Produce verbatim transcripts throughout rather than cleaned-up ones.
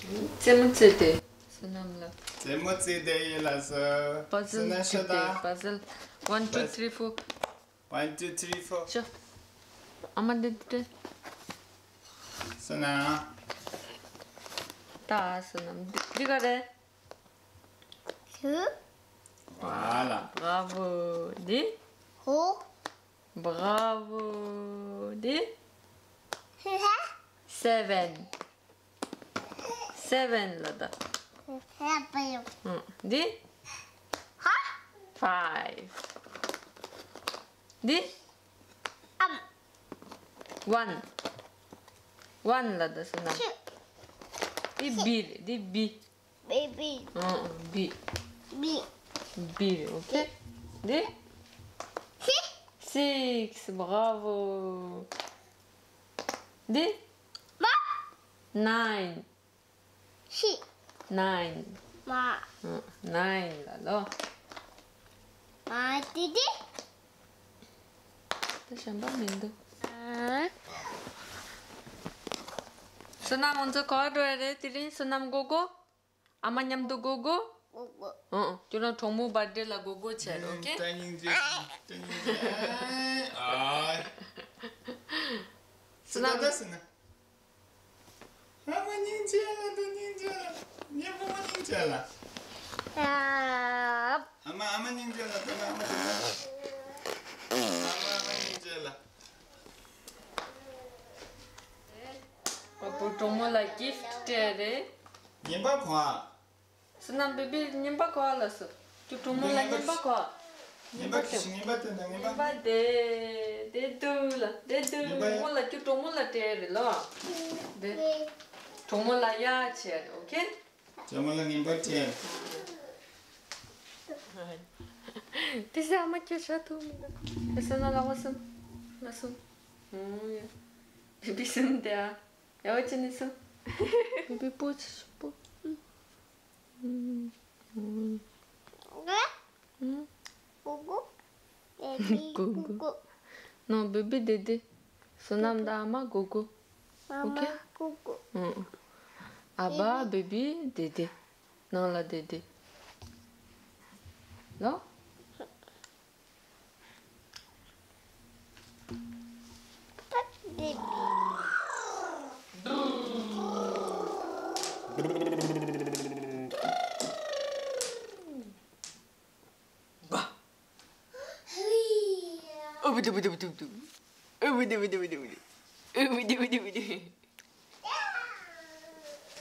རྩེད་མོ་རྩེ་དེ། བསོད་ནམས་ལ། རྩེད་མོ་རྩེ་དེ་ཡིན་ལ་སོ། Puzzle་བསོད་ནམས་རྩེ་ཤོད་དེ། ད། Puzzle one two three four། One two three four། ཤོ། ཨ་མ་འདི་འདི་སྤྲད། བསོད་ནམས། ད་བསོད་ནམས་འདི་འདི་ག་རེད། ཤུ། ཝ་ལ། Bravo འདི། ཧོ། Bravo འདི། ཧི་ཧ། Seven། Seven་ལ་ད། ཧ་པ་ཡོ། ཨང་། འདི། ཧ། Five། འདི། ཨམ། One། One་ལ་ད་བསོད་ནམས། ཤུ། འདི་བི་རེད། འདི་བི། བི་བི། ཨང་ཨང་། བི། བི། བི་རེད། ཨོ་ཁེ། འདི། ཧི། Six། Bravo། འདི། མ། Nine། ཤི། Nine། མ། ཨང་། Nine་ལ་ལོ། མ་དེ་དེ། ད་གཞན་པ་མི་འདུག་ཨ། བསོད་ནམས་ང་ཚོ་ག་པར་འགྲོ་ཡ་རེད། དེ་རིང་བསོད་ནམས་སྒོར་སྒོར། ཨ་མ་མཉམ་དུ་སྒོར་སྒོར། སྒོར་སྒོར། ཨང་ཨང་། ཁྱོད་རང་གྲོགས་མོ་བར་ཌེ་ལ་སྒོར་སྒོར་བྱས་རོགས། ཨོ་ཁེ། ད་སྙིང་རྗེ། ད་སྙིང་རྗེ། ཨ། བསོད་ནམས། ད་བསོད་ནམས། ཨ་མ་སྙིང་རྗེ་ལ། ད་སྙིང་རྗེ་ལ། ཉེ་པོ་མ་སྙིང་རྗེ་ལ། ཨ། ཨ་མ་ཨ་མ་སྙིང་རྗེ་ལ། ད་ཨ་མ་སྙིང་རྗེ་ལ། ཨ་མ་ཨ་མ་སྙིང་རྗེ་ལ། ཨ་བུ་གྲོགས་མོ་ལ་གིཕ་ཊི་སྤྲད་རེད། ཉན་པ་གོ་ཨ། བསོད་ནམས་བི་བི་ཉན་པ་གོ་ཨ་ལ་སོ། ཁྱོད་གྲོགས་མོ་ལ་ཉན་པ་གོ་ཨ། ཉན་པ་ཁྱི་ཉན་པ་དེ་ན་ཉན་པ། ཉན་པ་དེ་དེ་དུ་ལ་དེ་དུ་ཉན་པ་ཡ། མོ་ལ་ཁྱོད་གྲོགས་མོ་ལ་སྤྲད་རེད་ལོ། དེ་གྲོགས་མོ་ལ་ཡ་བྱས་རེད། ཨོ་ཁེ། ཇ་མ་ལ་ངན་པ་སྤྲད། དེ་ཟེར་ཨ་མ་ཁྱོད་ཤ་ཐུག་མི་འདུག་དེ་ཟེར་ན་ལ་བ་སོང་། ལ་སོང་། ཨོ་ཡ། བི་བི་སོང་དེ་ཨ། ཡ་བ་ཅི་ནི་སོང་། བི་བི་པོ་ཆི་ཤི་པོ། ཨུ། གུ་གུ། གུ་གུ། ནོ་བི་བི་དེ་དེ། བསོད་ནམས་དང་ཨ་མ་གུ་གུ། ཨ་མ་ཨོ་ཁེ། གུ་གུ། ཨུ། ཨ་བ་བི་བི་དེ་དེ། ནང་ལ་དེ་དེ། ལོ།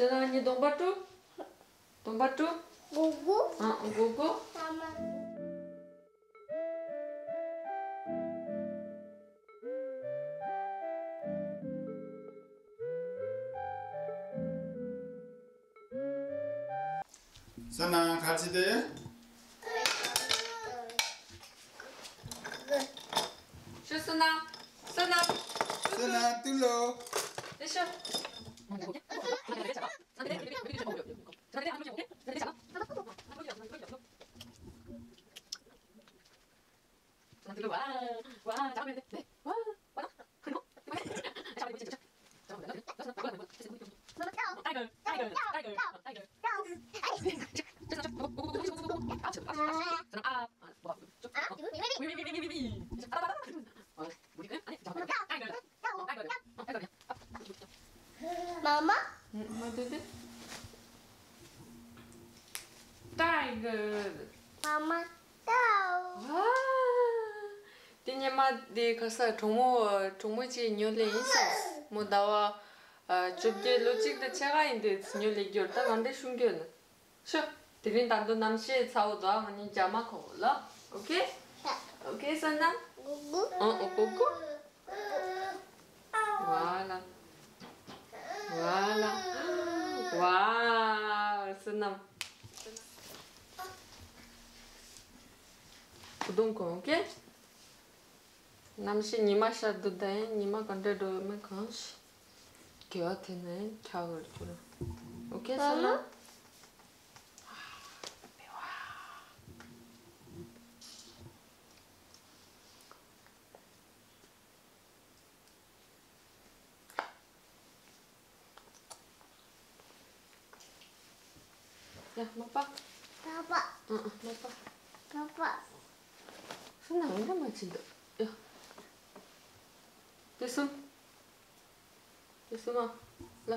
ཁྱེད་རང་གཉིས་གདོང་པ་བཀྲུ། གདོང་པ་བཀྲུ། གུ་གུ། ཨ་གུ་གུ། ཨ་མ། བསོད་ནམས་ག་ཅི་དེ། ཤོ་བསོད་ནམས། བསོད་ནམས། བསོད་ནམས་ཏུ་ལོ། དེ་ཤོ། མ་མ། མ་དེ་དེ། Tiger། མ་མ། ཏའོ། ཝ། དེ་ཉི་མ་དེ་ཁ་ས་གྲོགས་མོ་གྲོགས་མོ་གཅིག་ཉོ་ལེ་ཡིན་ས། མོ་ཟླ་བ་བཅོ་བརྒྱད་ལོ་གཅིག་དང་ཕྱེད་ཀ་ཡིན་དུས་ཉོ་ལེ་རྒྱུར་ད་ང་འདྲ་ཤུང་རྒྱུ་ན། ཤོ། དེ་རིང་ད་དུང་རྣམ་ཤེས་ཚ་བོ་དོ་ཨ་མ་ནི་རྒྱ་མ་ཁོ་བོ་ལ། ཨོ་ཁེ། ཨོ་ཁེ་བསོད་ནམས། གུ་གུ། ཨོ་ཨོ་གུ་གུ། ཝ་ལ། ཝ་ལ། ཝ། བསོད་ནམས། བུ་དུང་ཁོང་ཨོ་ཁེ། རྣམ་ཤེས་ཉི་མ་ཤར་དུས་ད་ཡིན་ཉི་མ་ག་འདྲ་འགྲོ་ཡོད་མེད་གང་ཤེས། དགེ་བ་དེ་ནས་ཆགས་ཡོད་རྒྱུ་རེད། ཨོ་ཁེ་བསོད་ནམས། ཡ། མ་པ། པ་པ། ཨ་ཨ། མ་པ། པ་པ། སུ་ན་འོན་ཀྱང་མ་ཕྱིན་འདུག་ཡ། དེ་སུ། དེ་སུ་མ། ལ།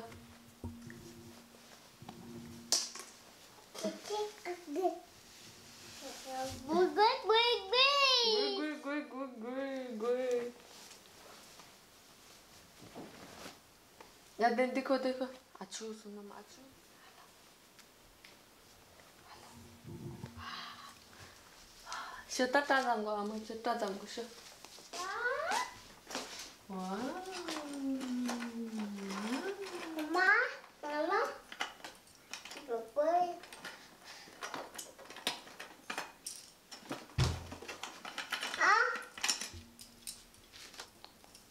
ཡ། དེ་འདི་ཁོ་འདི་ཁོ། ཨ་ཆུ་སུ་ན་མ་ཨ་ཆུ། ཤི་ཏ་ཏ་ཙམ་གོ། ཨ་མ་ཤི་ཏ་ཙམ་གོ་ཤི། ཝའོ། མ། མ་མ། ཨ།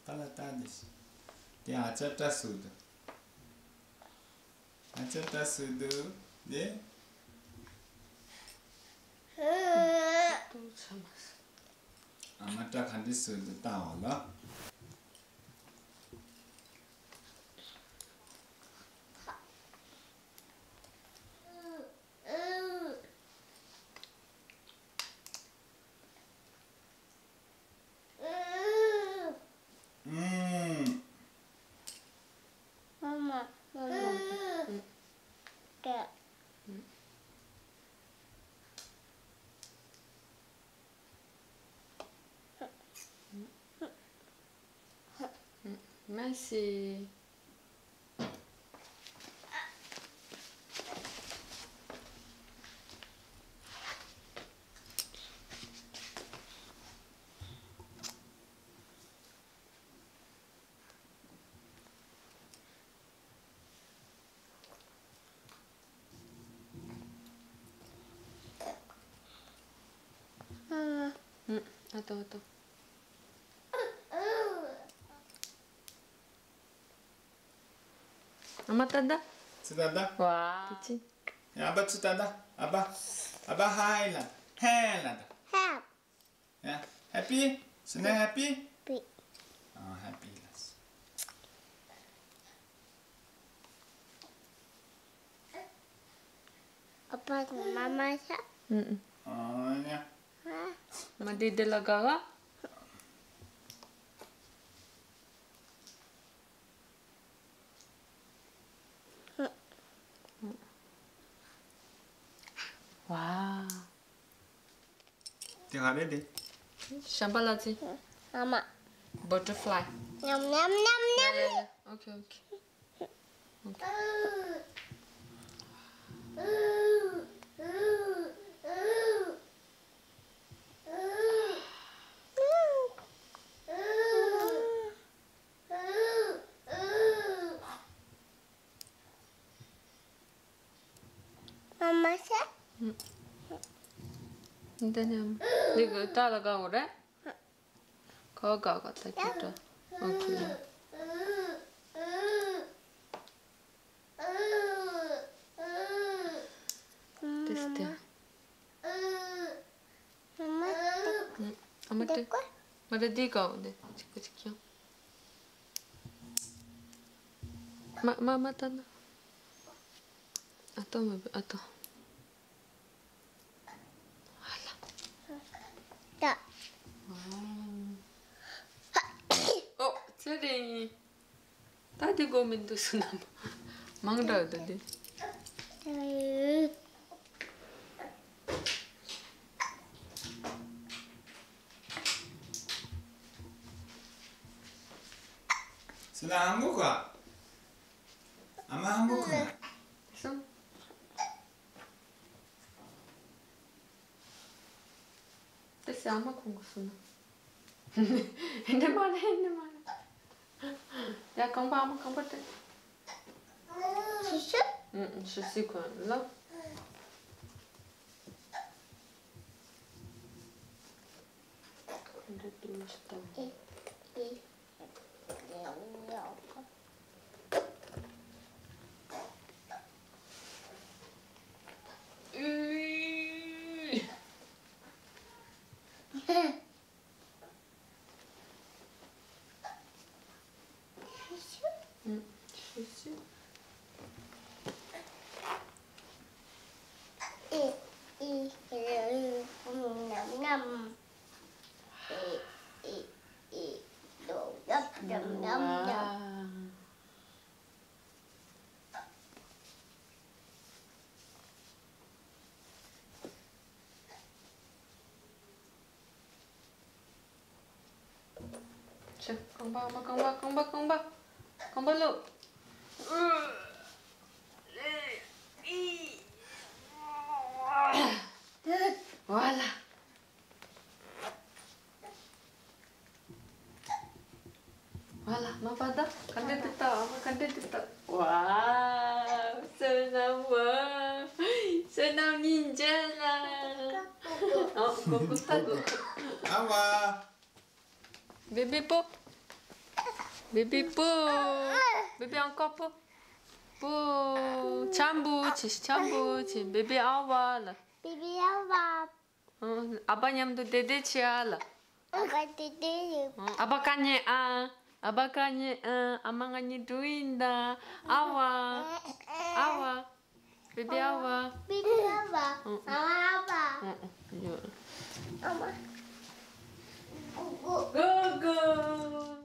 ཏ་ལ་ཏ་དེ་ཤི། དེ་ཨ་ཅག་ཏ་སུ་དུ། ཨ་ཅག་ཏ་སུ་དུ། དེ། ཨ་མ་ཏ་ག་འདི་སུ་དུ་ཏ་བ་ལ། ཨུམ། མ་མ། མ་མ། ཏ། Merci. ཨ་ཏོ་ཨ་ཏོ། ཨ་མ་ཏ་ད། ཚི་ད་ད། ཝ། དེ་ཅི། ཡ། ཨ་བ་ཚི་ད་ད། ཨ་བ། ཨ་བ་ཧའི་ལ། ཧའི་ལ་ད། ཧ། ཡ། ཧེ་པི། སུ་ན་ཧེ་པི། པི། ཨ་ཧེ་པི་ལ། ཨ་ཕ་དང་མ་མ་ཤ། ཨུ་ཨུ། ཨ་ཡ། ཧ། མ་དེ་དེ་ལ་ག་ག་ཝའོ། དེ་ག་རེད་དེ། ཤམ་པ་ལ་ཚི། ཨ་མ། Butterfly། ཉམ་ཉམ་ཉམ་ཉམ། ཡ་ཡ་ཡ། ཨོ་ཁེ་ཨོ་ཁེ། མ་མ་ཤ། འདི་ནི་འདི་གི་སྐྲ་ལ་ག་འོ་རེད། ག་ག་ག་ད་ཀྱི་སྐྲ། ཨོ་ཁེ། དེ་སྟེ། ཨ་མ་ཏི། ཨ་མ་ཏི། མ་རེད་འདི་གའོ་འདི་གཅིག་པ་གཅིག་ཀྱང་། མ་མ་མ་ཏ་ན། ཨ་ཏོ་མ་བི་ཨ་ཏོ། ཨ་ལ། ཏ། ཨོ། ཙི་རིང་། ད་དེ་དགོས་མི་འདུག་སུ་ན་མ། མང་དྲགས་འདུག་དེ། སུ་ན་ཧང་གོ་ག་ཨ་མ་ཧང་གོ་ག་ན། སུ། དེ་སེ་ཨ་མ་ཁོང་གི་སུ་ན། འདི་མ་རེད་འདི་མ་རེད། ཡ་རྐང་པ་ཨ་མ་རྐང་པ་སྟེ། ཤི་ཤི། ཨུ་ཨུ་ཤི་སི་ཁོ་ལ། འདི་དུ་ཤི་ཏང་། ཨེ་ཨེ། ཨུ། ཤི་ཤི། ཉམས་ཉམས། ཆུ། རྐང་པ་རྐང་པ་རྐང་པ་རྐང་པ་རྐང་པ་རྐང་པ་བླུགས། ཝ་ལ། ཝ་ལ། མ་པ་ད་ག་འདྲ་འདུག་ད། ཨ་མ་ག་འདྲ་འདུག་ད། ཝའོ། བསོད་ནམས་པོ། བསོད་ནམས་སྙིང་རྗེ་ལ། ཨོ་གོ་གོ་ད་གོ། ཨ་མ། Bébé Po. Bébé Po. Bébé encore Po. Po. ཆམ་པོ་ཆེ། ཆམ་པོ་ཆེ། Bébé Awa ལ། Bébé Awa. ཨ་ཕ་མཉམ་དུ་བདེ་བདེ་བྱེད་ཨ་ལ། ཨ་ཕ་བདེ་བདེ་ཡིན། ཨ་ཕ་དཀའ་ངལ་ཨ། ཨ་ཕ་དཀའ་ངལ་ཨ། ཨ་མ་ང་གཉིས་འགྲོ་ཡིན་ད། ཨ་ཝ། ཨ་ཝ། Bébé Awa. Bébé Awa. ཨ་ཕ། ཨ་ཨ་ཡོ། ཨ་མ། གོ་གོ།